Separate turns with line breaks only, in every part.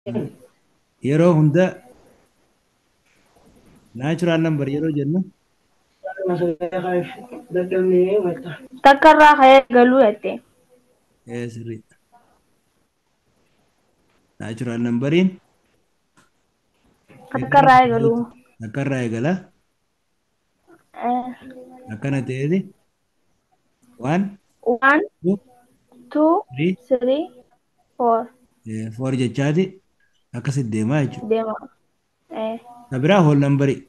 Yeroo hunda natural number yeroo jennu
Takkarraa ka'ee galuu jette.
Ee, sirriidha. Natural numberiin
Takkarraa eegaluu.
Takkarraa eegala. Akkana ta'eeti. One,
One,
two,
two,
three,
three, four.
Four jechaati akkasitti deemaa jechuudha.
Deema.
Ka biraa whole numberii.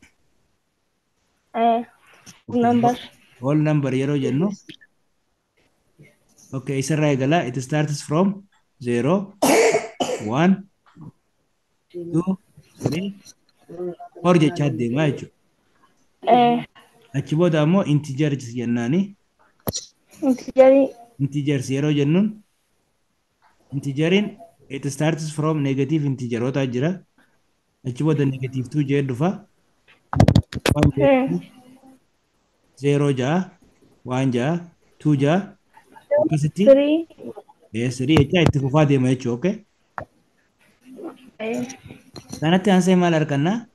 Number.
Whole number yeroo jennu, okay, isarraa eegala. It starts from 0, 1, 2, 3, 4 jechaa deemaa jechuudha. Achi booda ammoo integers jennaani.
Integerii.
Integers yeroo jennuun, integeriin it starts from negative integeroota jira. Achi booda negative 2 jee dhufa. 1 jee, 0 ja'a, 1 ja'a, 2 ja'a, akkasitti
Three.
Three jechaa itti fufaa deema jechuudha. Okay? Kanatti aansee maal arganna?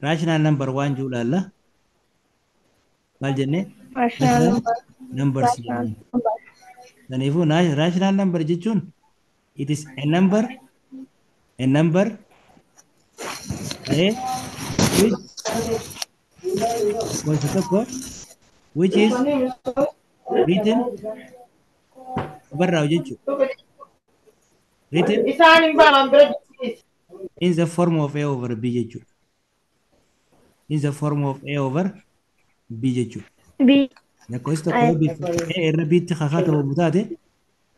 Rational number waan jiru ilaalla. Maal jennee?
Rational number.
Numbers
Rational
jennee.
Number.
Kanaafuu rational number jechuun it is a number ta'ee which gosa tokko which is written, barraa'u jechuudha. Written
Isaan hin baanan bira
in the form of a over b jechuudha. In the form of a over b jechuudha.
B.
Lakkoofsi tokko yoo bifa A irra B'tti kakaa ta'uu taate,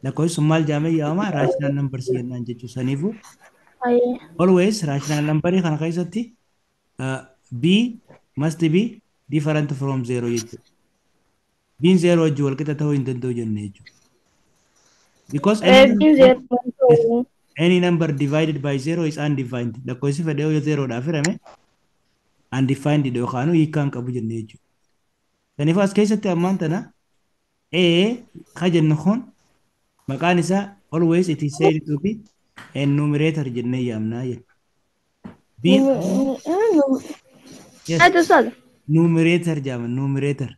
lakkoofsi sun maal jedhamee yaamama? Rational numbers jennaan jechuudha. Saniifuu always rational numberii kana keessatti B must be different from zero jechuudha. B'n zero wajjin wal qixa ta'uu hin danda'u jenne jechuudha. Because
B'n zero ta'uu.
Any number divided by zero is undefined. Lakkoofsi fedhee yoo zeroodhaaf hirame undefined yookaan hiikkaa hin qabu jenne jechuudha. Kanaafuu as keessatti ammaan tana A ka jennu kun maqaan isaa always it is said to be a numerator jennee yaamnaa jenna. B, yes,
Ati ustaad.
Numerator jedhama, numerator.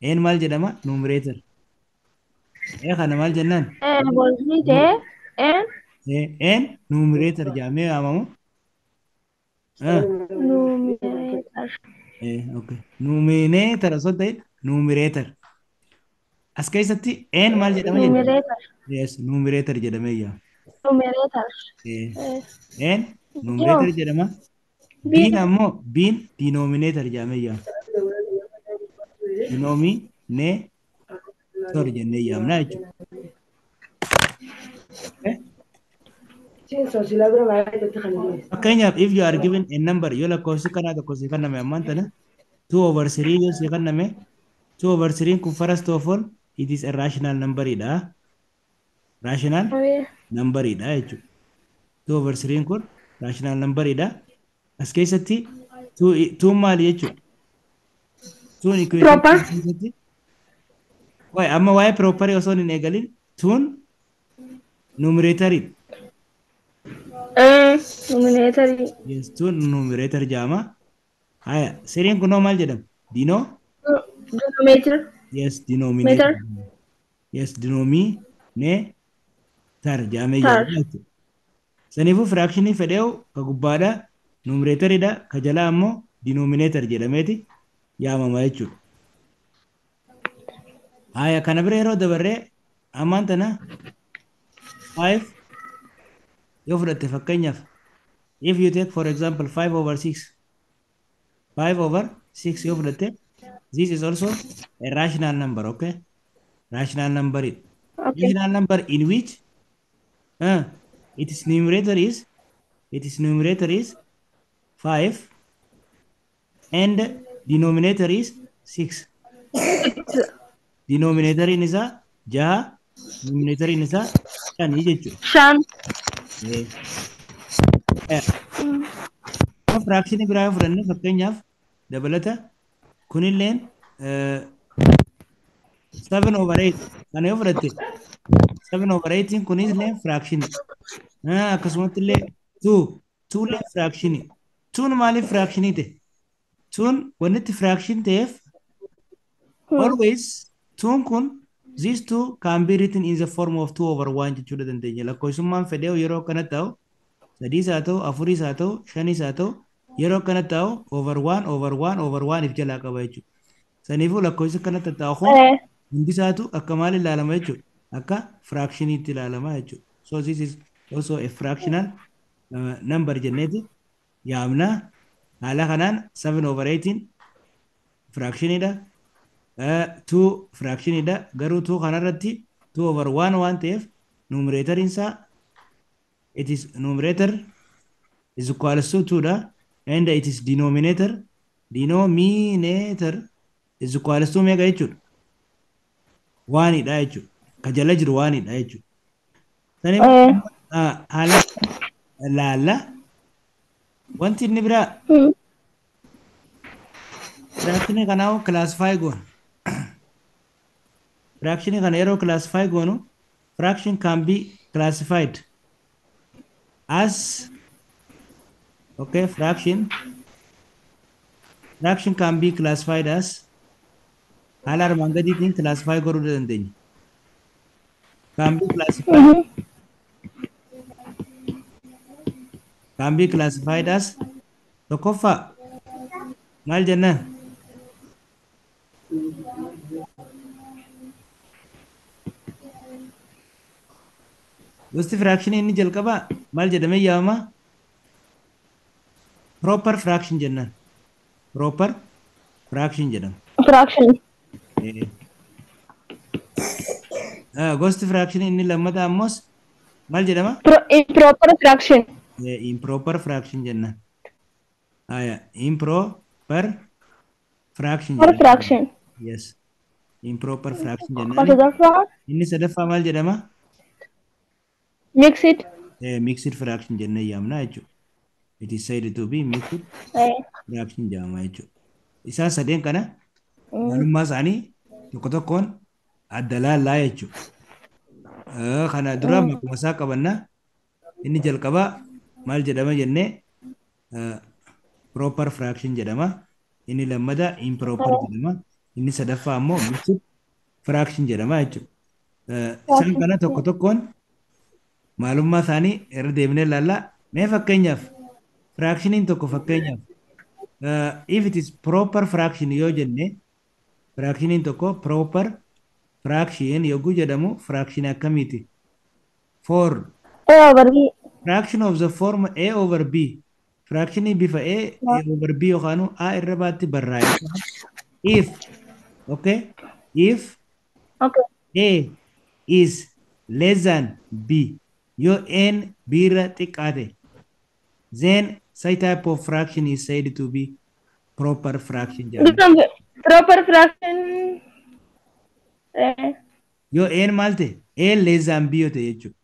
Een maal jedhama? Numerator. E kana maal jennaan?
Bolsii ta'ee een
Een numerator jedhamee yaamamu. Ah,
numerator.
Okay. Numerator osoo hin ta'in numerator. As keessatti een maal jedhama jenna?
Numerator.
Yes, numerator jedhamee yaama.
Numerator.
Een numerator jedhama. Biin ammoo, biin denominator jedhamee yaama. Denominator jennee yaamna jechuudha. Eh? Fakkeenyaaf, if you are given a number, yoo lakkoofsi kanaa tokko si kenname, ammaan tana 2 over 3 yoo si kenname, 2 over 3 kun first of all it is a rational number dha. Rational number dha jechuudha. 2 over 3 kun rational number dha. As keessatti 2 maali jechuudha? 2 equation
Proper.
keessatti. Waa'ee amma waa'ee proper osoo hin eegalin, 2 numerator.
Numerator.
Yes, 2 numerator jedhama. Haya, threen kunoo maal jedhama? Dino?
Denominator.
Yes, denominator.
Meter.
Yes, denominator jedhamee
Tar.
jedhama jechuudha. Saniifuu fractionii fedheewu ka gubbaadha numeratoridha, ka jalaa ammoo denominator jedhameeti yaamama jechuudha. Haya, kana bira yeroo dabarree ammaan tana 5 yoo fudhatte, fakkeenyaaf, if you take for example 5 over 6, 5 over 6 yoo fudhatte, this is also a rational number, okay? Rational number.
Okay.
Rational number in which its numerator is 5 and denominator is 6. Denominator isaa 6, numerator isaa 5 jechuudha.
5.
Fraction biraa yoo fudhanne, fakkeenyaaf dabalata kunilleen 7 over 8 kana yoo fudhatte, 7 over 8 kunillee fraction, akkasumatti illee Two. Two lee fractionii. Twon maaliif fractionii ta'e? Twon wanni itti fraction ta'eef always twon kun, these two can be written in the form of 2 over 1 jechuudha dandeenya. Lakkoofsummaan fedhee yeroo akkana ta'u, sadiis haa ta'u, afuris haa ta'u, shanis haa ta'u, yeroo akkana ta'u over 1 over 1 over 1 if jalaa qaba jechuudha. Saniifuu lakkoofsi akkanatti ta'u kun hundisaatu akka maal ilaalama jechuudha? Akka fractioniitti ilaalama jechuudha. So this is also a fractional number jenneeti yaamna. Haala kanaan 7 over 18 fractioniidha. 2 fractioniidha. Garuu 2 kanarratti 2 over 1 waan ta'eef numeratoriin isaa, it is numerator is equals to 2 dha, and it is denominator is equals to meeqa jechuudha? Waanidha jechuudha. Ka jala jiru waanidha jechuudha. Saniif haala laalla. Wanti inni biraa fractionii kanaa classify goona. Fractionii kana yeroo classify goonu, fraction can be classified as, okay, fraction can be classified as, haala armaan gadiitiin classify godhuu dandeenya. Can be classified as, tokkoffaa maal jennaan? Gosti fractionii inni jalqabaa maal jedhamee yaamama? Proper fraction jennaan. Proper fraction jedhama.
Fraction.
Gosti fractionii inni lammataa ammoos maal jedhama?
Improper fraction.
Improper fraction jennaan. Aya, improper fraction
Proper
jedhama.
Fraction.
Yes. Improper fraction
Kan
jennaan.
sadaffaa
Inni sadaffaa maal jedhama?
Mixed.
Mixed fraction jennee yaamna jechuudha. It is said to be mixed fraction jedhama jechuudha. Isaan sadeen kana maalummaa isaanii tokko tokkoon adda laallaa jechuudha. Kana dura maquma isaa qabanna. Inni jalqabaa maal jedhama jennee? Proper fraction jedhama. Inni lammataa improper jedhama. Inni sadaffaa ammoo mixed fraction jedhama jechuudha. Isaan kana tokko tokkoon maalummaa isaanii irra deebinee ilaallaa. Mee fakkeenyaaf fractioniin tokko, fakkeenyaaf if it is proper fraction yoo jenne, fractioniin tokko proper fraction yogguu jedhamu fraction akkamiiti? For
A over B.
fraction of the form A over B, fractionii bifa A over B yookaan A irra baatti barraa'e, if, okay, if A is less than B, yoo N B irra xiqqaate, then such type of fraction is said to be proper fraction jedhama.
Proper fraction.
Yoo N maal ta'e? A less than B yoo ta'e jechuudha.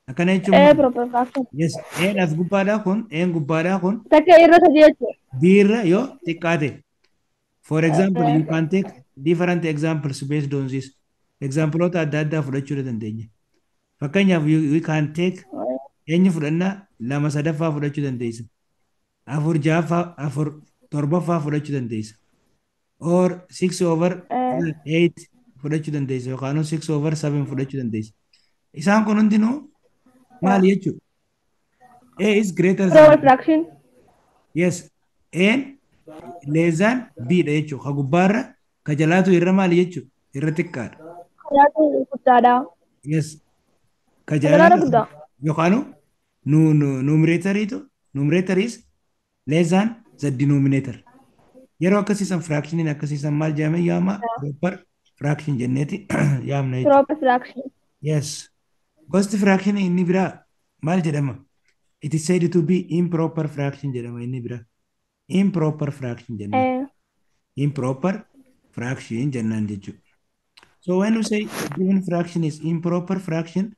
Akkana jechuun
A
maal?
Proper fraction.
Yes, A as gubbaadhaa kun, A gubbaadhaa kun
Takka irra sadii jechuudha.
B irra yoo xiqqaate. For example, you can take different examples based on this. Exampleota adda addaa fudhachuu dandeenya. Fakkeenyaaf you can take, eenyu fudhannaa? Lama sadaffaa fudhachuu dandeessa. Afur ja'affaa, afur torbaffaa fudhachuu dandeessa. Or six over eight fudhachuu dandeessa yookaan 6 over 7 fudhachuu dandeessa. Isaan kun hundinuu maali jechuudha? A is greater
Proper
than
fraction.
Yes, A less than B dha jechuudha. Ka gubbaarra ka jalaatu irra maali jechuudha? Irra xiqqaadha.
Kanaatu guddaadha.
Yes. Ka
Jalaadha
jalaatu
guddaa.
Yookaan numeratoriitu, numerator is less than the denominator. Yeroo akkasiisan fractioniin akkasiisan maal jedhamee yaama? Proper fraction jenneeti yaamna jechuudha.
Proper fraction.
Yes. Gosti fraction inni biraa maal jedhama? It is said to be improper fraction jedhama inni biraa. Improper fraction jennaan. Improper fraction jennaan jechuudha. So when we say a given fraction is improper fraction,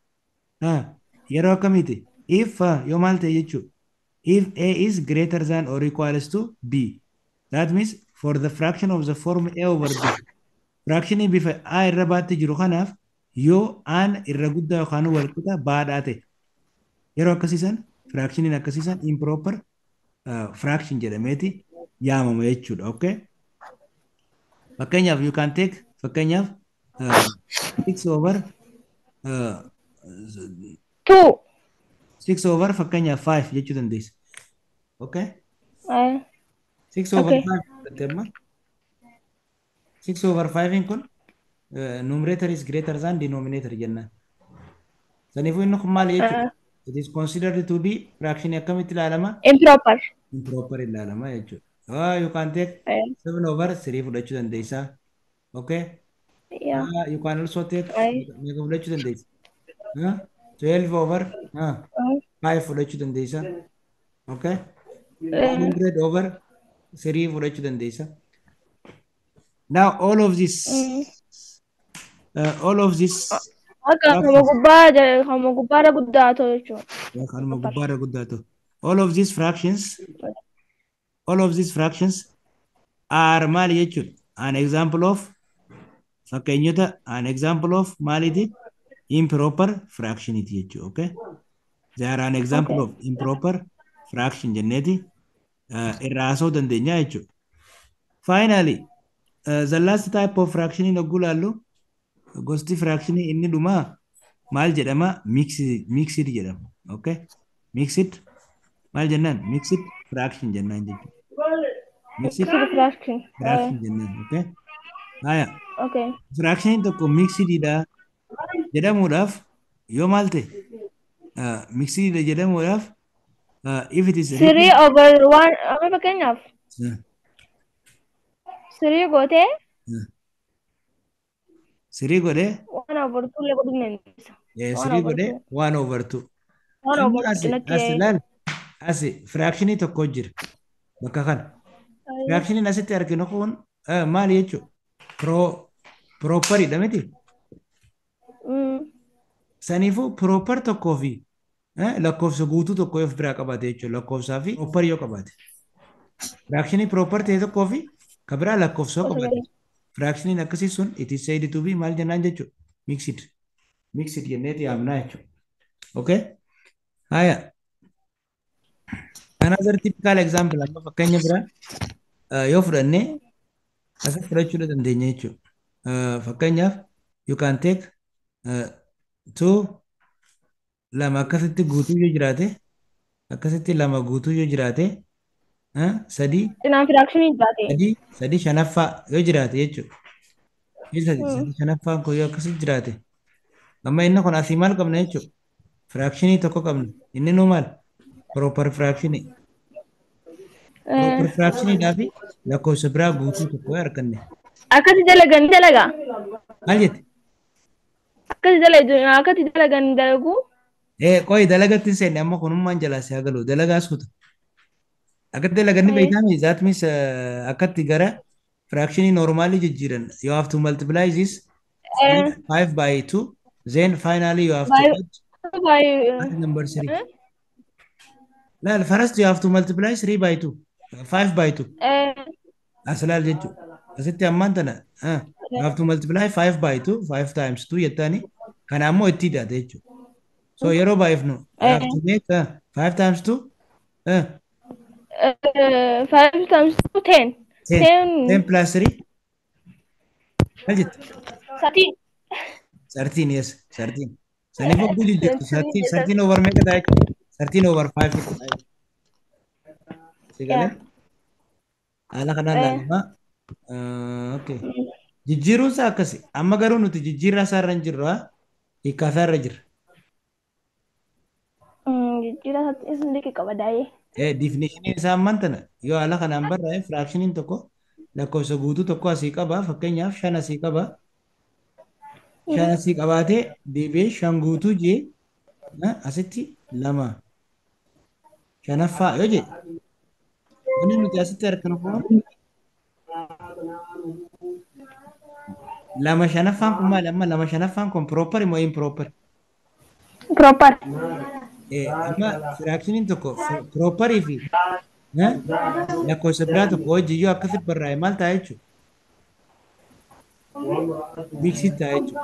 yeroo akkamiiti? If yoo maal ta'e jechuudha? If A is greater than or equals to B. That means for the fraction of the form A over B. Fractionii bifa A irra baatti jiru kanaaf yoo aan irra guddaa yookaan wal qixa baadhaa ta'e. Yeroo akkasiisan Fractioniin akkasiisan improper fraction jedhameeti yaamama jechuudha. Okay? Fakkeenyaaf you can take fakkeenyaaf 6 over
2.
6 over fakkeenyaaf 5 jechuu dandeessa. Okay? 6 over
Okay.
5 fudhatte amma. 6 over 5 kun numerator is greater than denominator jennaan. Saniifuu inni kun maal jechuudha? It is considered to be fraction akkamitti ilaalama?
Improper.
Improper ilaalama jechuudha. You can take 7 over 3 fudhachuu dandeessa. Okay?
Yeah.
You can also take meeqa fudhachuu dandeessa? 12 over 5 fudhachuu dandeessa. Okay? 100 over 3 fudhachuu dandeessa. Now all of this all of this
Akka kanuma gubbaa kanuma gubbaarra guddaa ta'u jechuudha.
Kanuma gubbaarra guddaa ta'u. All of these fractions are maali jechuudha. An example of fakkeenyota an example of maaliiti? Improper fractioniti jechuudha. Okay? They are an example of improper fraction jenneeti irraa haasa'uu dandeenya jechuudha. Finally, the last type of fraction in hogguu laallu gosti fractionii inni dhumaa maal jedhama? Mixed jedhama. Okay? Mixed maal jennaan? Mixed fraction jennaan jechuudha. Mixed
Mixed fraction.
Fraction jennaan. Okay? Haya.
Okay.
Fractioniin tokko mixedidha jedhamuudhaaf yoo maal ta'e? Mixedidha jedhamuudhaaf if it is
3 over 1 amma fakkeenyaaf 3 gootee
3 godhee
1 over 2 illee godhuu dandeessa.
3 godhee 1 over 2.
1
Amma
over 2
asi
natti
asi laal asi fractionii tokko jira bakka kana. Fractioniin asitti arginu kun maali jechuudha? Properidha miti? Saniifuu proper tokkoo fi lakkoofsa guutuu tokko yoo of biraa qabaate jechuudha. Lakkoofsaa fi proper yoo qabaate. Fractionii proper ta'e tokkoo fi kan biraa lakkoofsa yoo qabaate. Fractioniin akkasii sun it is said to be maal jennaan jechuudha? Mixed. Mixed jenneeti yaamnaa jechuudha. Okay? Haya. Another typical example amma fakkeenya biraa yoo fudhannee asitti fudhachuu dandeenya jechuudha. Fakkeenyaaf you can take 2 lama akkasitti guutuu yoo jiraate akkasitti lama guutuu yoo jiraate sadii
Cinaan fractionii jiraate.
Sadii shanaffaa yoo jiraate jechuudha. Sadii shanaffaan kun yoo akkasitti jiraate amma inni kun asii maal qabna jechuudha? Fractionii tokko qabna. Inni nuu maal? Proper fractionii. Proper fractioniidhaa fi lakkoofsa biraa guutuu tokko yoo arganne.
Akkasi dalagan dalagaa.
Maal jette?
Akkasi dalagu akkasi dalagan dalagu.
Qoyi dalagatti hin seenne amma kunummaan jalaa si haa galu dalagaa suuta. Akkatti dalaganni beekame that means akkatti gara fractionii normaalii jijjiiran. You have to multiply this 5 by 2 then finally you have to add
by
number 3. Laal first you have to multiply 3 by 2 5 by 2. As laal jechuudha. Asitti ammaan tana you have to multiply 5 by 2 5 times 2 jettaani kana ammoo itti hidhate jechuudha. So yeroo baay'ifnu you have to make 5 times 2
5 times 2 10.
10.
10.
10 plus 3 maal jette?
13.
13, yes, 13. Saniif hogguu jijjiirtu 13 13 over meeqa ta'a jechuudha? 13 over 5 ta'a jechuudha. Si galee? Haala kanaan ilaalama. Okay. Jijjiiruun isaa akkasi. Amma garuu nuti jijjiirraa isaa irra hin jirru hiikkaa isaa irra jirra.
Jijjiirraa isaatti isin liqii qaba daa'ee.
Definitioniin isaa ammaan tana yoo haala kanaan barraa'e fractioniin tokko lakkoofsa guutuu tokko asii qaba. Fakkeenyaaf 5 asii qaba. 5 asii qabaatee deebi'ee 5 guutuu jee asitti 2 shanaffaa yoo jedhe wanni nuti asitti arginu kun 2 shanaffaan kun maali? Amma 2 shanaffaan kun proper moo improper?
Proper.
Amma fractioniin tokko properii fi lakkoofsa biraa tokko wajjin yoo akkasitti barraa'e maal ta'a jechuudha? Mixed ta'a jechuudha.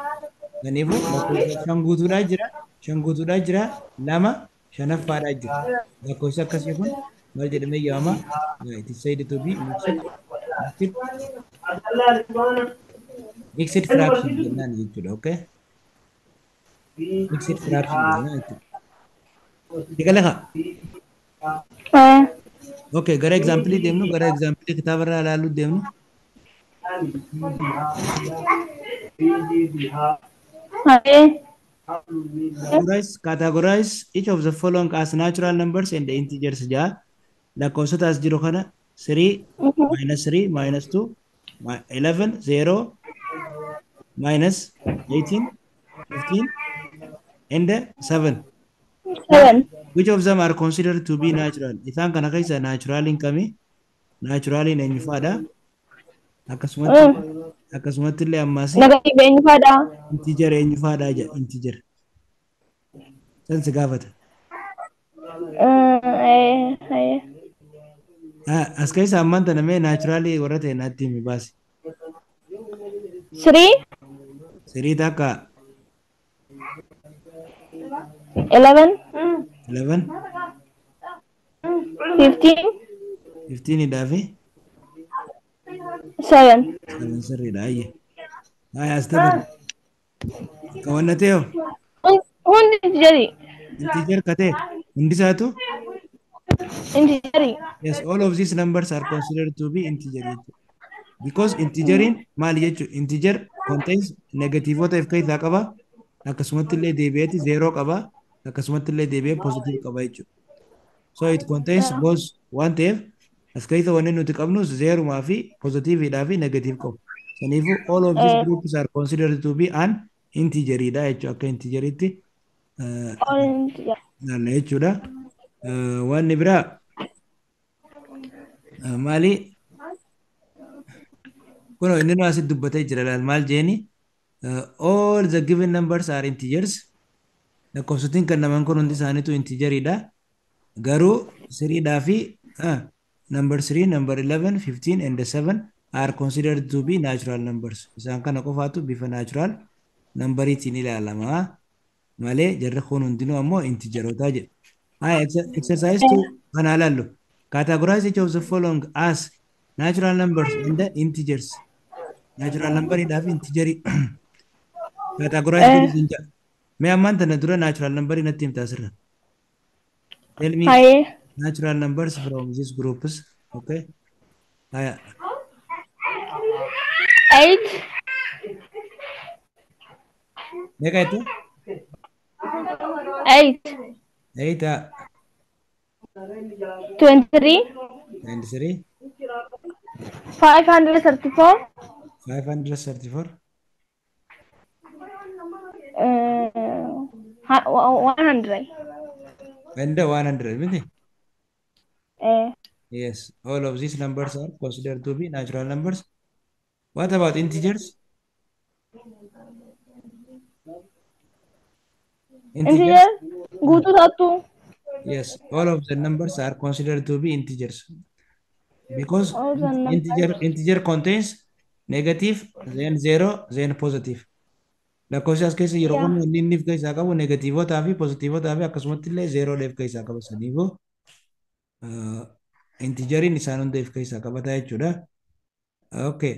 Kanaafuu lakkoofsa 5 guutuudhaa jira, 5 guutuudhaa jira, 2 Shanaffaadhaa jira. Lakkoofsi akkasii kun maal jedhamee yaamama? It is said to be mixed fraction jennaan jechuudha. Okay? Mixed fraction jennaan jechuudha. Diqala kaa? Okay, gara example deemnu, gara example kitaaba irraa ilaaluu deemnu. Categorize each of the following as natural numbers and the integers jaa. Lakkoofsota as jiru kana 3 minus 3 minus 2 11 0 minus 18 15 and 7.
7.
Which of them are considered to be natural? Isaan kana keessa naturaliin kami? Naturaliin eenyufaadha? Akkasumatti illee ammaas
Negative eenyufaadha?
Integer eenyufaadha jedha integer. San si gaafata. As keessa ammaan tana mee naturalii warra ta'e naatti himi baasi.
3.
3 takka.
11.
11.
15.
15 dhaa fi
7.
7 sirriidha ayye. Haya as dabar. Ka wanna ta'e hoo?
Hundi integerii.
Integer ka ta'e hundi isaatu?
Integerii.
Yes, all of these numbers are considered to be integer jechuudha. Because integeriin maali jechuudha? Integer contains negatiivota of keessaa qaba. Akkasumatti illee deebi'eeti 0 qaba. Akkasumatti illee deebi'ee positive qaba jechuudha. So it contains both waan ta'eef as keessa wanni nuti qabnu zeerumaa fi positiividhaa fi negative qabu. Saniifuu all of these groups are considered to be an integeriidha jechuudha. Akka integeriitti ilaalla jechuudha. Wanni biraa maali? Kunoo inni nu asitti dubbatee jira laal maal jeeni? All the given numbers are integers. Lakkoofsotiin kennaman kun hundi isaaniitu integeriidha. Garuu 3dhaa fi number 3, number 11, 15 and 7 are considered to be natural numbers. Isaan kana qofaatu bifa natural numberiitiin ilaalama. Malee jarri kun hundinuu ammoo integeroota jedha. Haya, exercise 2 kana ilaallu. Categorize each of the following as natural numbers and the integers. Natural numberiidhaa fi integerii. Categorize godhuu hin jedha. Mee ammaan tana dura natural numberii natti himta asirra. Tell me natural numbers from these groups. Okay. Haya.
8.
Meeqa jettu?
8.
8.
23.
23.
534.
534.
100.
And 100, miti? Yes, all of these numbers are considered to be natural numbers. What about integers?
Integer? Guutuu taatu.
Yes, all of the numbers are considered to be integers. Because
All the numbers.
integer contains negative, then 0, then positive. Lakkoofsi as keessa yeroo kun inni inni of keessaa qabu negatiivotaa fi pozitiivotaa fi akkasumatti illee zeeroo of keessaa qaba. Saniifuu integeriin isaan hunda of keessaa qabata jechuudha. Okay.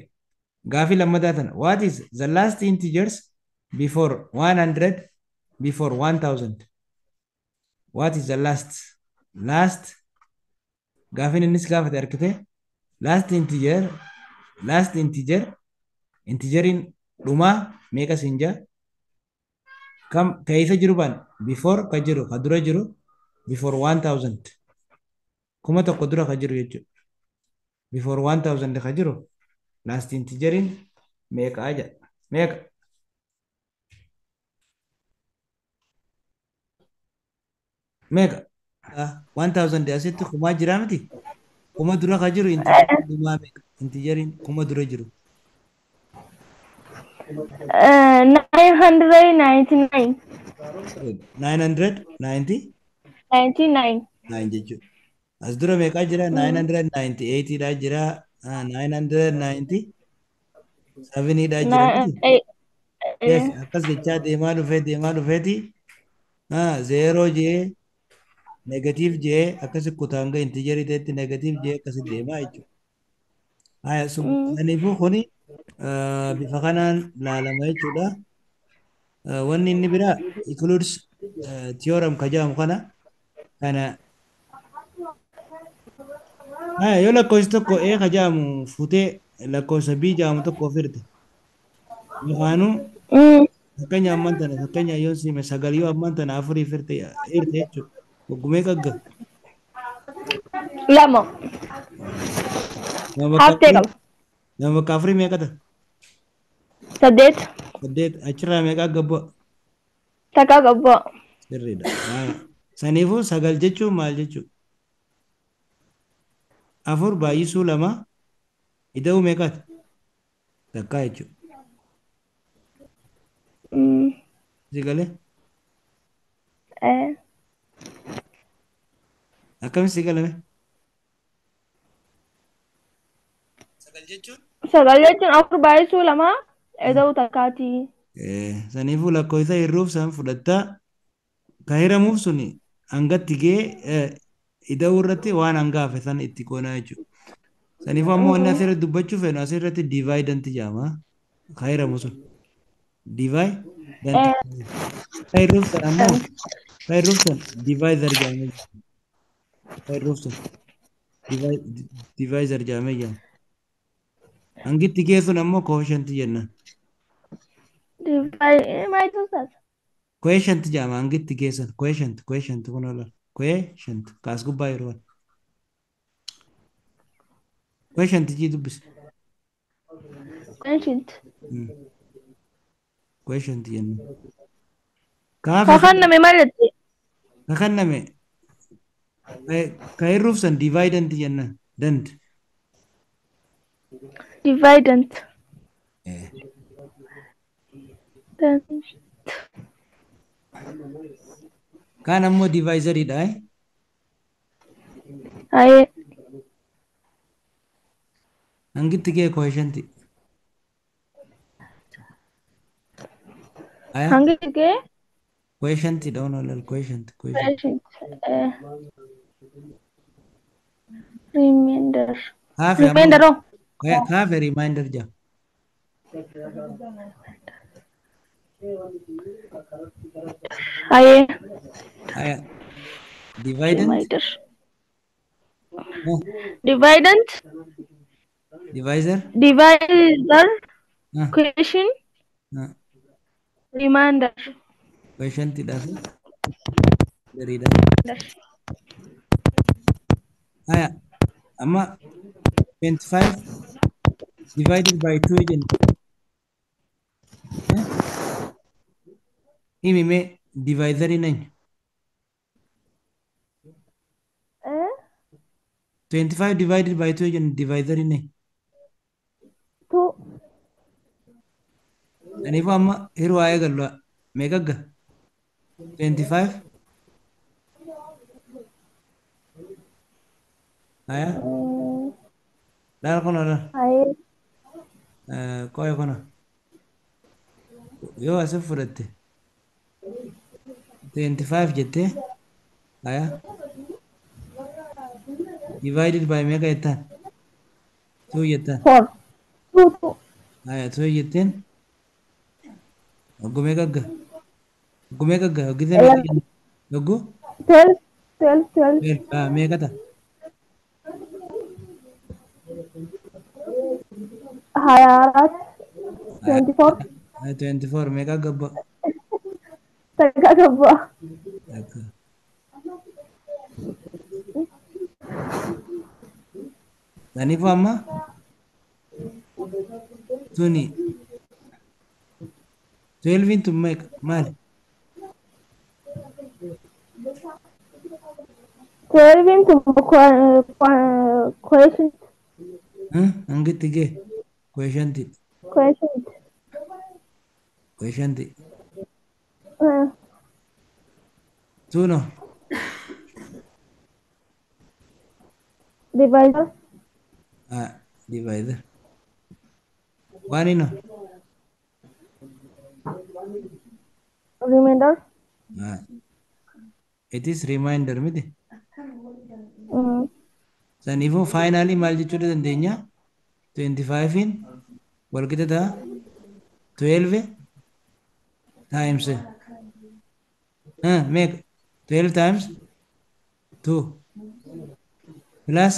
Gaafii lammataa tana. What is the last integers before 100 before 1000? What is the last? Last gaafiin innis gaafate argite last integer last integer integeriin dhumaa meeqa siin jaa? Kam keessa jiru ban before ka jiru ka dura jiru before 1000 1000 dura ka jiru jechuudha. Before 1000 ka jiru last integeriin meeqa jedha? Meeqa? Meeqa? 1000 asitti kumaa jira miti? Kuma dura ka jiru integeriin dhumaa meeqa? Integeriin kuma dura jiru.
999.
990?
99.
9 jechuudha. As dura meeqaa jira? 998 dha jira. 997 dha jira. Yes, akkas jechaa deemaa dhufee deemaa dhufeeti. 0 jee Negative jee akkasi kutaa hanga integerii ta'etti negative jee akkasi deemaa jechuudha. Haya, saniifuu kuni bifa kanaan laalama jechuudha. Wanni inni biraa Euclid's theorem ka jedhamu kana. Haya, yoo lakkoofsi tokko A ka jedhamu fuutee lakkoofsa B jedhamu tokko of hirte. Yookaanuu fakkeenya ammaan tana, fakkeenya yoo siime sagal yoo ammaan tana afurii hirte jechuudha. Hoggumee qagga.
2.
Nama bakka
Haftee
afurii
qaba.
Nama bakka afurii meeqa ta'a?
8.
8 achirraa meeqa gabbu'a?
Takka gabbu'a.
Sirriidha. Haya. Saniifuu sagal jechuun maal jechuudha? 4 baay'isuu 2 ida'uu meeqaati? Takkaa jechuudha. Si galee?
Eh.
Akkamitti si galame? Sagal jechuun?
Sagal jechuun 4 baay'isuu 2 ida'uu takkaati.
Saniifuu lakkoofsa hirruuf san fudhattaa ka hiramuuf suni hangatti ga'ee ida'uu irratti waan hanga hafe san itti goonaa jechuudha. Saniifuu ammoo wanni asirratti dubbachuu feenu asirratti dividend jedhama. Ka hiramu sun. Dividend. Ka hirruuf san ammoo ka hirruuf san divisor jedhamee jira. Ka hirruuf sun divisor jedhamee jira. Hangitti ga'e sun ammoo quotient jennaan.
Divide maal taata?
Quotient jedhama hangitti ga'e sun quotient, quotient kun ola quotient kaas gubbaa yeroo quotient jii dubbise.
Quotient.
Quotient jennaan.
Ka
Kaafe
kenname maal jette?
Ka kenname ka hirruuf san dividend jennaan. Dend.
Dividend. Dend.
Kaan ammoo divisoriidha.
Ayee.
Hangitti ga'e quotient. Aya.
Hangi ga'e?
Quotient dha ola quotient, quotient.
Quotient. Remainder.
Kaafe ammoo
Remainder hoo?
Kaafe remainder jedhama.
Ayee.
Aya. Dividend.
Remainder. Dividend.
Divisor.
Divisor. Quotient. Remainder.
Quotient dha fi gariidha. Aya. Amma 25 divided by 2 jenna. Himi mee divisoriin eenyu? 25 divided by 2 jenna divisoriin eenyu?
2.
Kanaafuu amma hiruu haa eegallu. Meeqa ga'a? 25. Aya. Laal kun laal.
Ayee.
Qoya kuna. Yoo asii fudhatte 25 jettee aya divided by meeqa jettaan? 2 jettaan.
4. 2 2.
Aya 2 jetteen hogguu meeqa ga'a? Hogguu meeqa ga'a? Hogguu meeqa jenna? Hogguu?
12 12 12.
12 meeqa ta'a?
24. 24.
24 meeqa gabba?
Takka gabba.
Takka. Saniifuu amma tuni 12 tun meeqa maali?
12 tun quotient.
Hangitti ga'e quotient.
Quotient.
Quotient. Tuno.
Divisor.
Divisor. One ino.
Remainder.
It is remainder miti. Saniifuu finally maal jechuu dandeenya? 25in walqixa ta'a 12 times meeqa? 12 times 2 plus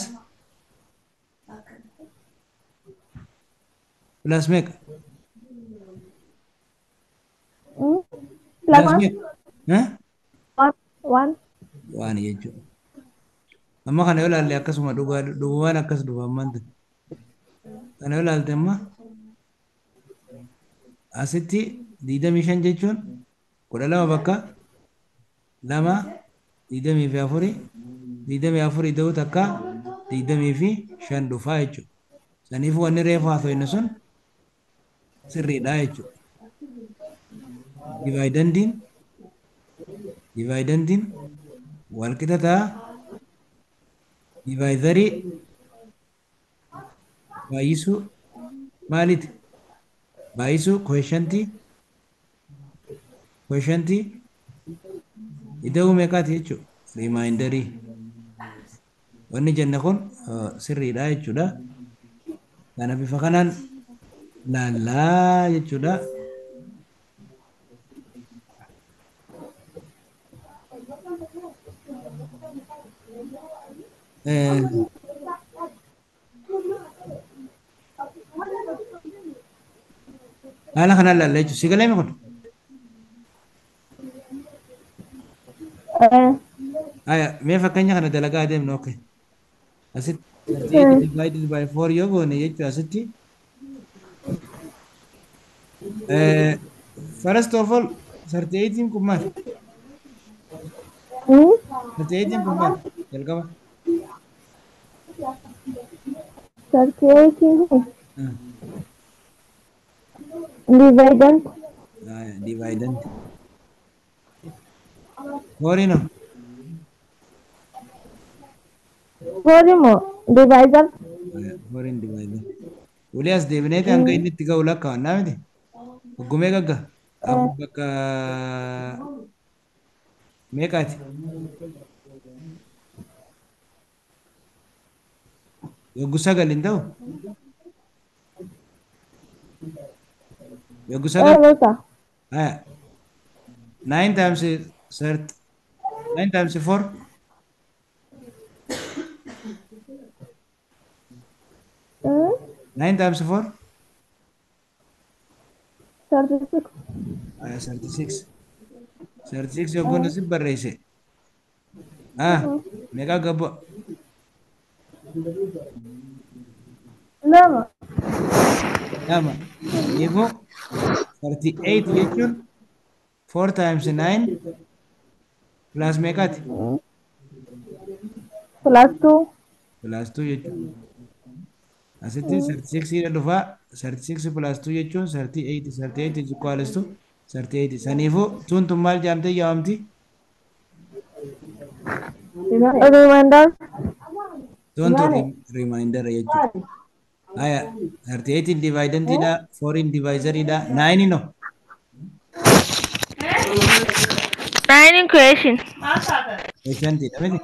plus meeqa?
Plus
Plus
one.
meeqa? Huh?
One. One.
Waan jechuudha. Amma kana yoo ilaalle akkasuma dhugaa dhugumaan akkas dhufa ammaan tana. Kana yoo ilaalte amma asitti 25 jechuun 12 bakka 2 24 24 ida'uu takka 25 dhufaa jechuudha. Saniifuu wanni reefu haasofne sun sirriidha jechuudha. Dividendiin walqixa ta'a divisorii baay'isuu maaliiti? Baay'isuu quotientii ida'uu meeqaati jechuudha? Remainderii. Wanni jenne kun sirriidha jechuudha. Kana bifa kanaan laallaa jechuudha. Haala kanaan laalla jechuudha. Si galee kun? Aya, mee fakkeenya kana dalagaa adeemnu, okay. Asitti 38 divided by 4 yoo goone jechuudha asitti. First of all, 38 kun maali? 38 kun maali? Jalqaba.
38 dividend.
Aya, dividend. Four no?
Four immoo divisor.
Aya, four in dividend. Ulee as deebineeti hanga inni itti ga'u lakkaa'annaa miti? Hoggumee gagga? Afur bakka meeqaati? Yoggu 9 hin ta'u? Yoggu 9.
Beeka.
Aya. 9 times 30, 9 times 4. 9 times 4.
36.
Aya, 36. 36 yogguun asii barreesse. Ah, meeqa gabba?
2.
2. Saniifuu 38 jechuun 4 times 9 plus meeqaati?
Plus 2.
Plus 2 jechuudha. Asitti 36 dha dhufaa. 36 plus 2 jechuun 38. 38 is equals to 38. Saniifuu tun tun maal jedhamtee yaamamti?
Remainder.
Tun tun remainder jechuudha. Aya, 38 in dividendidha, 4 in divisoridha, 9 no.
9 in quotient.
Quotientidha miti?